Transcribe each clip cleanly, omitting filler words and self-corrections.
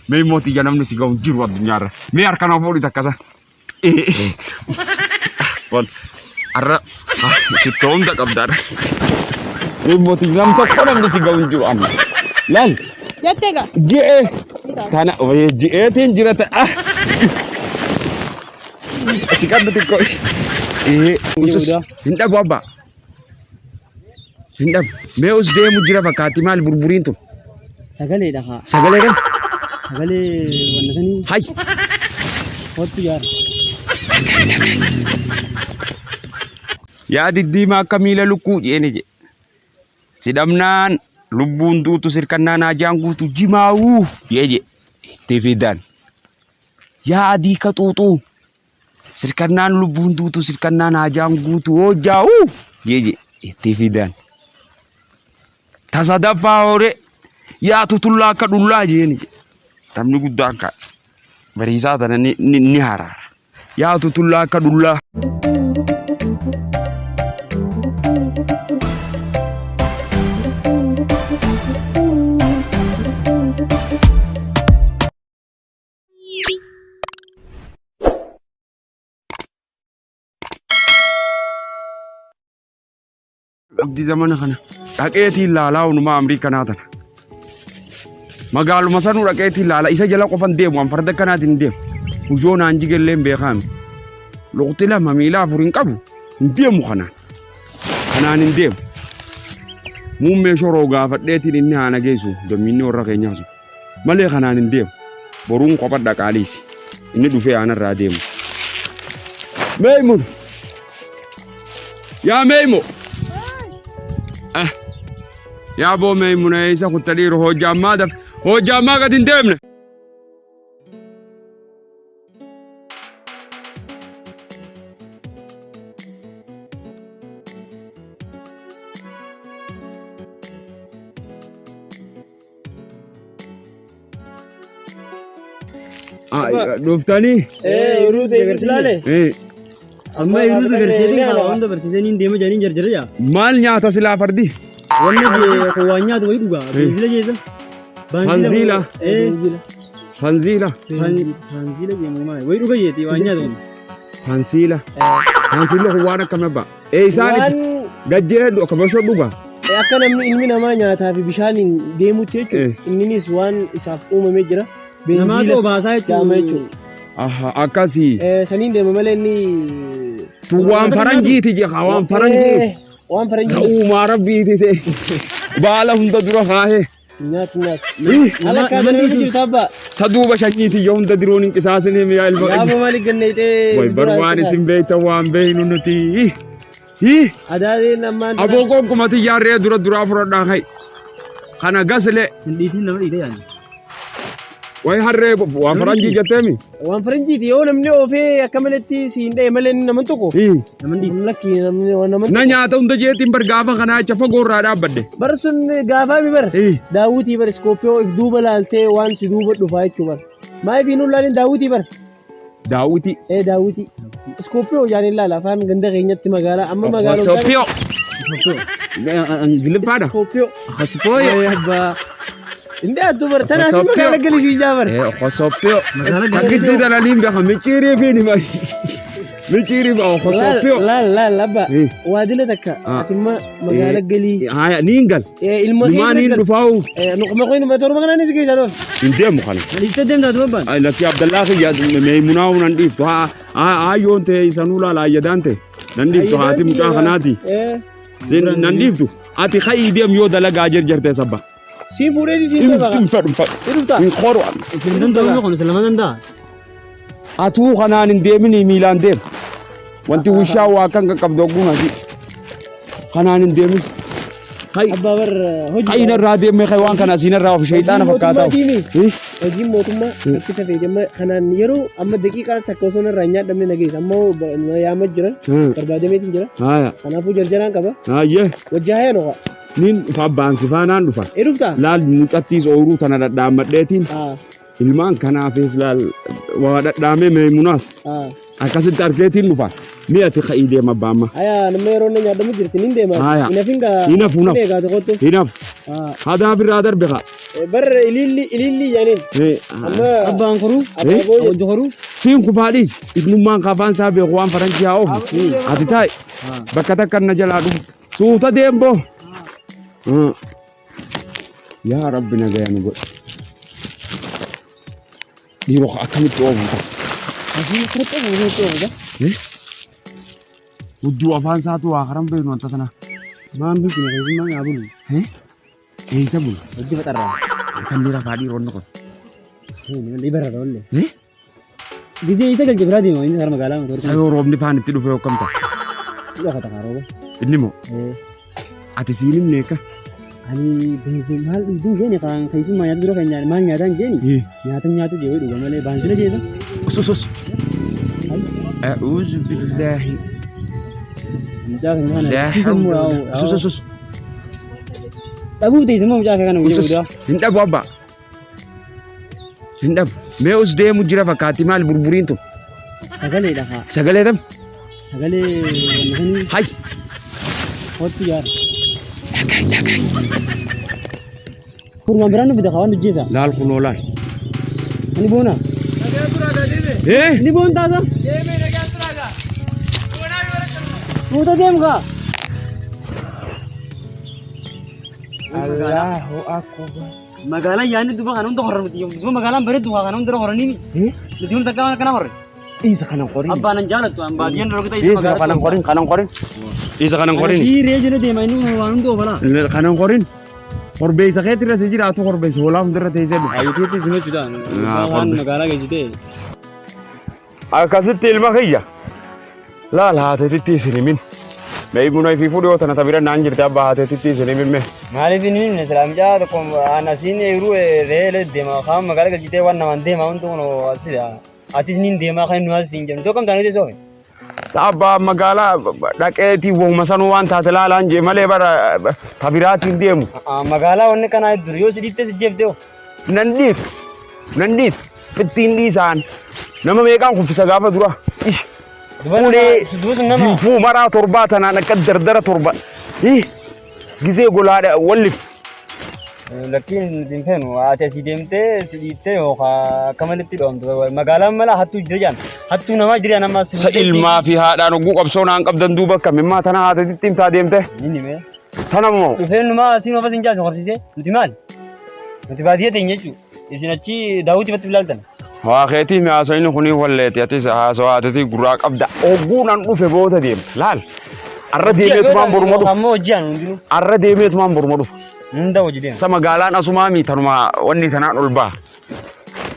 Mee mootii ija namni si gahu hin jiru addunyaarra. Mee harka naaf fuudhi takkasa. Wal har'a sittoo hunda qabdaadha. Mee mootii nam tokko namni si gahu hin jiru amma. Laal Jettee gaa. ji'ee tana ji'eetiin jira ta'a. Si qabdu xiqqoo. Hin dhabu abbaa. Hin dhabu. Mee us deemu jira fakkaatti maal burburiin tun? Sagaleedha kaa. Sagalee kan? Sagalee wanna sanii Hay. kottu yaara. Yaa diddiimaa akka miila lukkuu jeeni je. Si dhabnaan lubbuun duutu sirkannaan haajaan guutu jimaawuu jee je. Itti fidan. Yaa adii ka xuuxuu. Sirkannaan lubbuun duutu sirkannaan haajaan guutu hojjaa'u jeje itti fidan. Ta sadaffaa hore yaa tutullaa akka dhullaa jeeni jedhe. Namni guddaan ka bariisaa tana ni, ni, ni haraara. Yaa tutullaa akka dhullaa. Abdii zamana kana dhaqeetiin laalaa onumaa amrii kanaa tana. Magaaluma sanuu dhaqeetiin laala isa jala qofan deemu an farda kanaatiin hin deemu. Hujoo naan jigellee hin beekaami. Luqti lama miila afur hin qabu hin deemu kanaan. Kanaan hin deemu. Muummee shoroo gaafadheetiin inni haana geessu dammiinni warra keenyaa sun. Malee kanaan hin deemu. Boruun kophadha qaaliisi. Inni dhufee aanarraa deemu. Meeymun. Yaa Meeymo. Ah. Yaa boo Meeymuna eessa kutta dhiiru hojjaammaa daf. Hojjaammaa gad hin deemne. Dhuftanii? Yeroo agarsiislaale. Amma yeroo agarsiisanii haa hunda barsiisanii deema jedhanii jarjara jaa. Maal nyaata silaa fardi? Wanni kun waan nyaatu wayii dhugaa. Beenzila keessa. Fanziila. Fanziila. Fanziila jedhamu maali? Wayii dhuga jeeti waan nyaatu. Fansiila. Fansiilli kun waan akkam abbaa? Ee isaan Waan gajjee heddu akka bashoo dhuga. akka namni ilmi namaa nyaataa fi bishaaniin deemutti jechuudha. Inninis waan isaaf uumamee jira. Namaatu obaasaa jedhama jechuudha. jechuudha. Aha akkasii. Saniin deema malee inni. Tun waan faranjiiti jecha waan faranjiiti. Waan faranjii. Sa'uumaa rabbiiti se. Baala hunda dura kaahee. Nyaatu nyaatu. Ala kaatanii namni jirtu abbaa. Sa duuba shanyiiti yoo hunda diroon hin qisaasinii mi'a ilma. Yaaba maali ganneetee. Way bar waan isin beektan waan beeknu nuti. Hii Adaadeen ammaan. aboo qoonqumati yaarree dura duraa fudhadhaa kai. Kana gaslee Sin dhiitiin nama dhiite yaani. way harree waan faranjii jetteemi. Waan faranjiiti yoo namni oofee akka malatti siin dha'e malee inni nama tokko. Hii Nama dhiite. Lakki namni nama na nyaata hunda jeetiin bar gaafa kanaa jecha fagoo irraa dhaabbadhe. Bar sun gaafaa mi bar. Hii Daawwitii bar iskooppiyoo if duuba laaltee waan si duuba dhufaa jechuu bar. Maaliif hin laalin daawwitii bar. Daawwitii. Ee daawwitii. Iskooppiyoo jaaniin laala afaan ganda keenyatti magaalaa amma magaalaa. Sophiyoo. Ingiliffaadha. Iskooppiyoo. Hospooyo. Ee abbaa. Indee attuu bar tanaaf magaala galisiin jaa bar. Hosophiyoo. Magaala Kan gidduu dalaliin beeka micciirii fi ni bayi. Micciirii fi hosophiyoo. Laal laal abbaa. Eh. Waadila takka Ah. ati imma magaala galii. Haya niin gal. Ilma Numaa niin dhufaa'u. Nuqma qoyin torba kanaanis geessaa dhufa. Hin deemu kana. Dhiittee deemtaa tuma abbaan. Ay lakki Abdallaa kiyya meemunaa nan dhiiftu. Haa ayyoon ta'e isanuu laala ayyadaan ta'e. Nan dhiiftu haati mucaa kanaati. Sin nan dhiiftu. Ati ka'ii deem yoo dalagaa jarjarte sabba. Siin fuudhee siin Hin deema. fedhu hin fedhu. Hin dhuftaa? Hin qoru. Isin danda'u kun isin lama danda'a. Atuu kanaan hin deeminii miilaan deem. Wanti wishaa waa kan qaqqabdu ogguun asii. Kanaan hin deemin. Kai Abbaa bar hojii. kai narraa deemee kai waan kana asiin irraa of shayxaana fakkaataa. Mootummaa Hojiin mootummaa saffisa feete amma kanaan yeroo amma daqiiqaa takka osoo narraa hin nyaadhamne na geessa amma na yaama jira barbaadameetiin jira Haya. kanaafuu jarjaraan qaba Hayyee. wajji haya noqa Nin dhufa abbaan si faanaan dhufa. ee dhuftaa Laal mucattiis ooyiruu tana dhadhaammadheetiin haa Ilmaan kanaafis laal waa dhadhaamee meemunaas akkasitti arkeetiin dhufa. Mi'a ati ka'ii deema abbaa amma. Haya nama yeroo inni nyaadhamu jirti nin deema. Haya. Hin hafin gaa. Hin hafu, hin hafu. Eegaa tokkottu. Hin hafu. Hadaa birraa darbe kaa. Bar ililli ililli jedhaniin. Amma Abbaan koruu. abbaa booyye. Hojii koruu. Siin kufaadhiis ibnummaan kafaan isaa beeku waan faranjii haa oofu. Ati taa'i bakka takka na jalaa dhufu. Suuta deemboo. Yaa Rabbi nagaya nu godhi. Dhiiroo akkamitti oofu ta'a? Asiin akkanatti oofu akkanatti oofu. Hudduu afaan isaatu waa karan beeknu wanta sana. Maan bulchina keessummaa yaa bulu. Eessa bulu? Hojii faxarraa. Kan dhiira faa dhiironni kun. Dhibarra ta'ullee. Gisee isa galche biraa deema inni gara magaalaa motora. Isa yoo roobni faan itti dhufe hokkam ta'a? Dhokata kaa rooba. Inni moo? Ati siin himne akka? Ani beeksise maal dhugduu jeeni kan keessummaa nyaata dura kan nyaata maal nyaataan jeeni nyaata nyaatu jee dhuga malee baansila jeeta. Os os os. A'uuzu billaahi. Mucaa kan kana Laa ittisa hawla. muraa. Os os os. Dhabuu teessuma mucaa kana Os guyyaa os. guddaa. Hin dhabu abbaa. Hin dhabu. Mee us deemu jira fakkaatti maal burburiin tun? Sagaleedha haa. Sagalee tam? Sagalee wanni sanii Hay. kottu yaara. Kurmaan biraan nu fida haa waan hojjeesa. Laal kunoo laal. Ani boona. Eh? Ni boon taasa. Tuuta deemu kaa. Allahu akbar. Magaalaan yaadni duba kana hunda horre nuti yommuu magaalaan bareeddu kana hunda horre ni nuti hunda kana kana horre. Isa kanan qorin. Abbaan an jaalattu an baadiyyaan dhala Isa kanan qorin kanan qorin. Isa kanan qorin. Dhiiree jala deema inni waan hunda oofala. Kanan qorin. Korbeessa keetti irra si jiraatu korbeessa hoolaa hundarra teessee dhufa. Ayyuutti simachuudhaan waan magaalaa geejjitee. Akkasitti ilma kiyya. Laal haateetitti isin himin. Mee buna ifii fudhoo tana tabira naan jirti abbaa haateetitti isin himin mee. Maaliif inni hin silaa mucaa tokko anasiin yeroo reelee deema kaan magaalaa galchitee waan namaan deema hundi kun asidha. Atis niin deemaa kan nu asiin jedhu tokko kamtaan ta'e soofe. Abbaa magaalaa dhaqeetii wahuma sanuu waan taate laalaan jee malee bara tabiraatiin deemu. Magaalaa wanni kanaa dur yoo si dhiitte si jeeftee hoo. Nan dhiitu nan dhiitu fittiin dhiisaan nama meeqaan kuffisa gaafa dura. Ish. Ulee jinfuu maraa torbaa tanaan akka dardara torba. Gizee golaadha wallif. Lakkiin nuti hin feenu ati asii deemtee si dhiittee yookaan akka malitti dhoomtu magaalaan mala hattuu jira jaan hattuu namaa jira nama si Sa ilmaa fi haadhaan hogguu qabsoo naan qabdan duuba akkam immaa tana haatatitti himtaa deemte. Inni mee Tana moo dhufeen numaa asiin ofas hin jaase horsiisee nuti maali nuti baadiyyaa teenya jechuudha isin achi daawwitii ifatti ilaaltan. Waa keetii mi haasawni kunii walleeti atis haasawaa haatitii gurraa qabda ogguu nan dhufe booda deema laal arra deemeetumaan boruma dhufa Ammoo hojii aan hundinuu arra deemeetumaan boruma dhufa hunda hojii deema. sa magaalaan asumaami tanuma wanni tanaan ol ba'a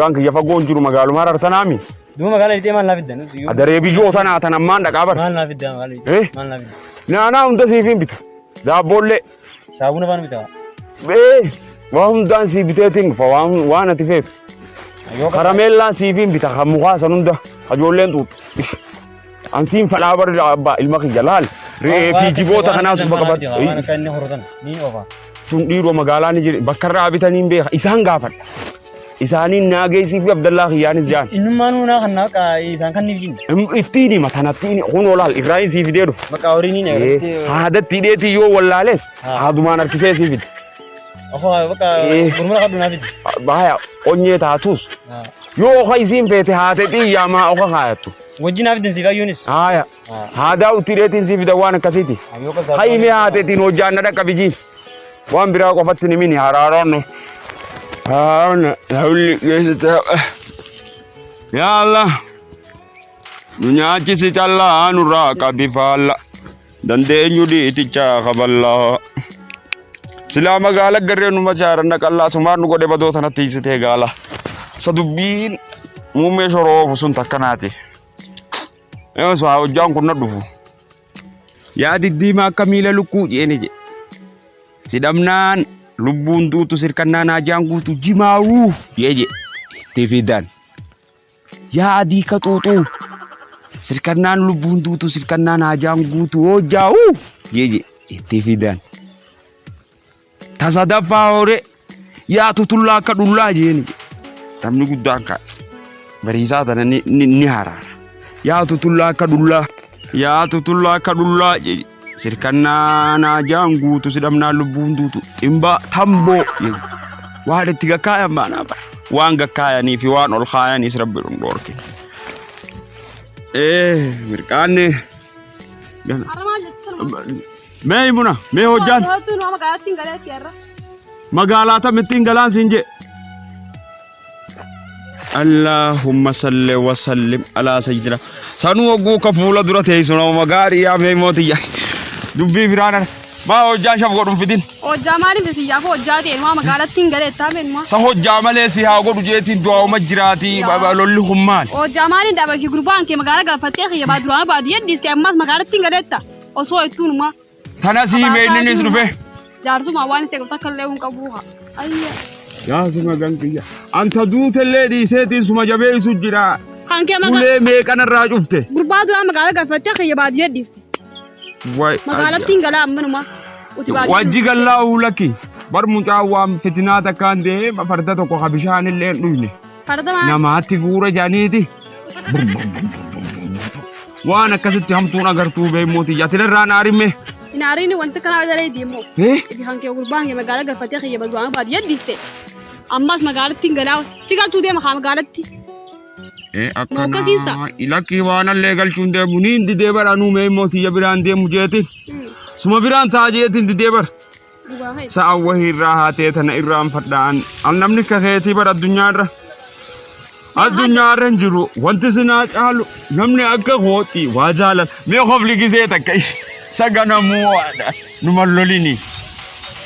waan kiyya fagoo hin jiru magaaluma harar tanaami Duuba magaalaa lixee maal naa fidda? Nuti yoo adaree biyyoo tanaa tan ammaan dhaqaa bara maal naa fidda magaalaa lixee? Eh? Maal naa fidda? naanaa hunda siif hin bita daabboollee Saabuna faan bitaa. Ee, waa hundaan sii biteetiin dhufa waan waan ati feetu. Yoo Karameellaan siifiin bita kan mukaa san hunda ijoolleen xuuxu. An siin fadhaa bar abbaa ilma kiyya laal. Re'ee fi jiboota kanaas bakka Waan bar. akka inni horatan ni oofa. Sun dhiiroo magaalaa ni jira bakka irraa bitanii hin beeka isaan gaafadha. Isaaniin naageessii fi Abdallaa kiyyaanis jaan. Innummaan nuunaa kan naa isaan kan niif jinni. Ittiin hima tanattiin kun olaal Ibrahim sii fidee dhufa. Maqaa horii ni agartee. Haadatti hidheetii yoo wallaales haadumaan harkisee sii fide. Ofoo bakka gurmura qabdu naa fidi. Baaya onyee taatus yoo oka isiin feete haate xiyyaa maa oka kaayattu. Wajjin naa fidin siif ayyoonis. Haaya haadaa utti hidheetiin sii fida waan akkasiiti. Hayi mee haateetiin hojjaan na dhaqqabi jiin. Waan biraa qofatti ni mini haraaroon. Haraaroon hawli keessatti. Yaa Allah. Nu nyaachisi callaa nurraa qabi faalla. Dandeenyu dhiitichaa kaballaa. Silaa magaala garree nu majaaranna qallaa sumaan nu godhe badoo tanatti hiisitee gaala. Sa dubbiin muummee shoroo oofu sun takkanaati. Yoo saa hojjaan kun na dhufu. Yaa diddiimaa akka miila lukkuu jeeni jedhe. Si dhabnaan lubbuun duutu sirkannaan haajaan guutu jimaawuu jee jedhe itti fidan. Yaa adii ka xuuxuu sirkannaan lubbuun duutu sirkannaan haajaan guutu hojjaa'uu jee jedhe itti fidan. Ta sadaffaa hore yaa tutullaa akka dhullaa jeeni jedhe. Namni guddaan kaa bariisaa tana ni, ni, ni haraara. Yaa tutullaa akka dhullaa. Yaa tutullaa akka dhullaa. jedhe. Sirkannaa naajaan guutu si dhabnaan lubbuun duutu. Ximbaa tamboo. jedhe. Waan itti gakkaayan baanaa bara. Waan gakkaayanii fi waan ol kaayaniis rabbi dhun dhoorke. Ee mirqaanne. Gana. Har'a maal jettu sanuma? Mee himuna mee hojjaan Hojjaan. Nuti magaalattiin galeetti har'a. magaalaa tamittiin galaan siin jee. Allahumma salli wa sallim alaa sayyidina. Sanuu hogguu ka fuula dura teessu nama gaarii yaa mee mootiyya. Dubbii biraan ara. Maa hojjaa shaf godhun fidin. Hojjaa maaliif siyyaaf hojjaa ta'e nuti magaalattiin galeetti haa meenuma. Sa hojjaa malee si haa godhu jeetiin du'aa'uma jiraatii Yaa. lolli kun maali? Hojjaa maaliin dhaaba fi gurbaan kee magaalaa galfattee kiyya baa duraan baadiyyaa dhiiste ammas magaalattiin galeetta. Osoo ittuunuma. Tana sii mee inninis dhufe. Jaarsuma waan isa takka illee hin qabu haa. Ayya. Yaa suma gankiyya. Anta duutellee dhiiseetiin suma jabeessu jira. Kan kee magaalaa Ulee meeqanarraa cufte. gurbaa duraan magaalaa galfattee kiyya baadiyyaa dhiiste. Waay. Magaalattiin galaa ammanuma. Uti baadiyyaa. Wajji gallaa ulaki. Bar mucaa waan fitinaa takkaan ta'ee farda tokko ka bishaan illee hin dhuyne. Farda maal? Namaatti guura jaaniiti. Waan akkasitti hamtuun agartuu beemooti. Ati irraa naarimme. Inaariin wanti kanaa jalee deemu. Eh? Ifi kan kee gurbaan kee magaalaa galfattee kiyya duraan baadiyyaa dhiiste. Ammas magaalattiin galaa si galchuu deema haa magaalatti. Eh, Moo akkasiisa? akkana lakkii waan allee galchuun deemu niin didee bara nuu mee mootiyya biraan deemu jeetiin. Suma biraan ta'a jeetiin didee bara. Dhugaa kee. Sa'a wahii irraa haatee tana irraan fadhaan. Al namni akka keetii bara addunyaarra. Addunyaarra hin jiru wanti sinaa caalu namni akka kootii waa jaalan mee hofli gisee takka saganamuu numa lolini.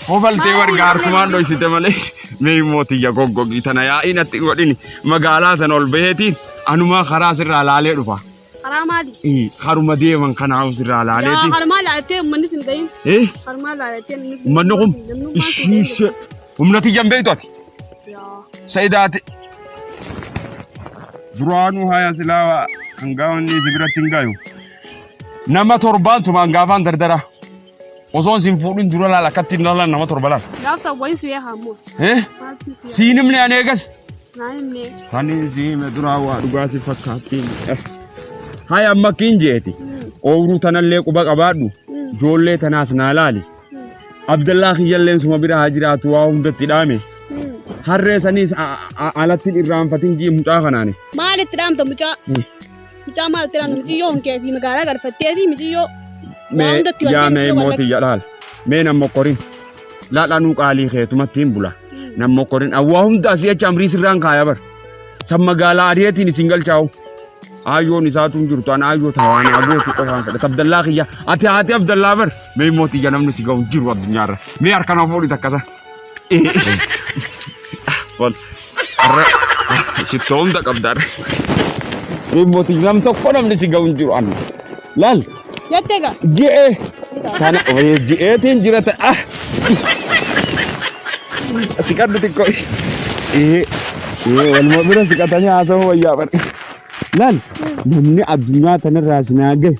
Hofaltee warga harkumaan dhoysite malee mee mootiyya goggogii tana yaa'ii natti godhini magaalaa tana ol baheetiin anumaa karaa sirraa laalee dhufa. Karaa maali? Haruma deeman kanaaf sirraa Yaa laaleetiin. harmaa laattee uummanni sin dhayin. Eh Harmaa laattee namni sin uummanni kun Namnummaan sin dhayin. ishiishe humna tiyyan beektu ati. Yaa. Sa'idaati. Duraanuu haya silaa hangaafni si biratti hin gayu. Nama torbaan tuma hangaafaan dardara. Osoon sin fuudhin dura laala akkatti hin laalan nama torba laala. Gaaf sawwayin si beekaa ammoo. Eh? Maaltu si beekaa? Siin himne ani eegas. Naan himne. Tani si hime duraa waa dhugaa si fakkaattiin. Haya amma akkiin jeeti. Ooyruu tanallee quba qabaadhu. Ijoollee tanaas naa laali. Abdallaa kiyyalleen suma bira haa jiraatu waa hundatti dhaame. Harree saniis alatti hin irraanfatin jii mucaa kanaani. Maalitti dhaamta mucaa? Mucaa maalitti dhaamta? Muciyyoo hin keetii magaalaa galfatteeti muciyyoo. Waa Mee hundatti yaa banttee mee muciyyoo mootii jedhaal. Mee nan mokkorin. Laadhanuu qaalii keetumatti hin bula. Nan mokkorin. Awwaa hunda asii achi amrii sirraan kaaya bar. San magaalaa ari'atiin isin galchaa'u. Aayyoon isaatu hin jirtu. An aayyoo tawaanaa gootu qofaan fedha. Abdallaa kiyya. Ati haati Abdallaa bar. Mee mootii ija namni si ga'u hin jiru addunyaarra. Mee harka nama fuudhi takkasa. Wal. Arra. Shittoo hunda qabda. Mee mootii nam tokko namni si ga'u hin jiru an. Laal. Jettee gaa. Ji'ee. Kana ji'eetiin jira ta'a. Siqadhu xiqqoo. Ee waluma bira siqatanii haasawuu wayyaa bara. Laal namni addunyaa tanarraa sinaa gahe.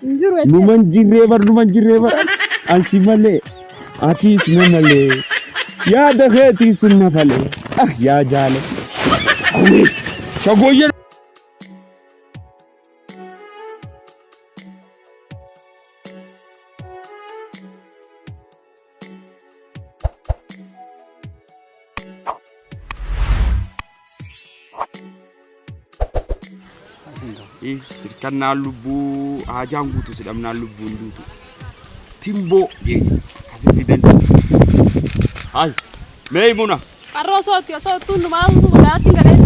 Hin jiru jettee. Numan jirree bar numan jirree bar. Ansi malee atiis na malee yaada keetii sun na falee. Ah yaa jaale. Shagooyyee. Sirkannaan lubbuu haajaan guutu sidhamnaan lubbuun duutu. Timboo jee asitti fidan. Hayi mee himuna. Qarroo sootti osoo ittuun dhumaa magaalattiin galee.